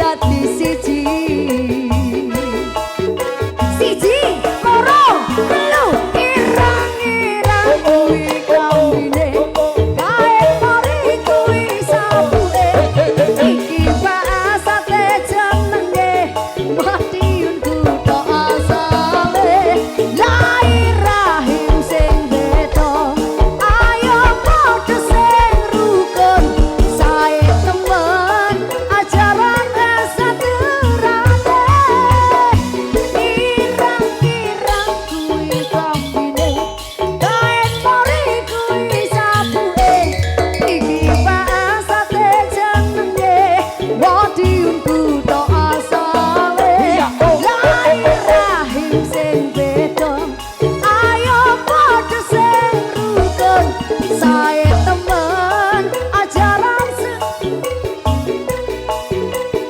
dadi siji. Siji, loro, telu. Ireng-ireng kuwi klambine, kae mori kuwi sabuke. Iki bahasate jenenge Madiun kutha asale. Lahir rahim sing beda, ayo padha sing rukun. Sae temen ajaran saterane. Ireng-ireng kuwi klambine, kaen mori kuwi sabuke. Iki bahasate jenenge Madiun.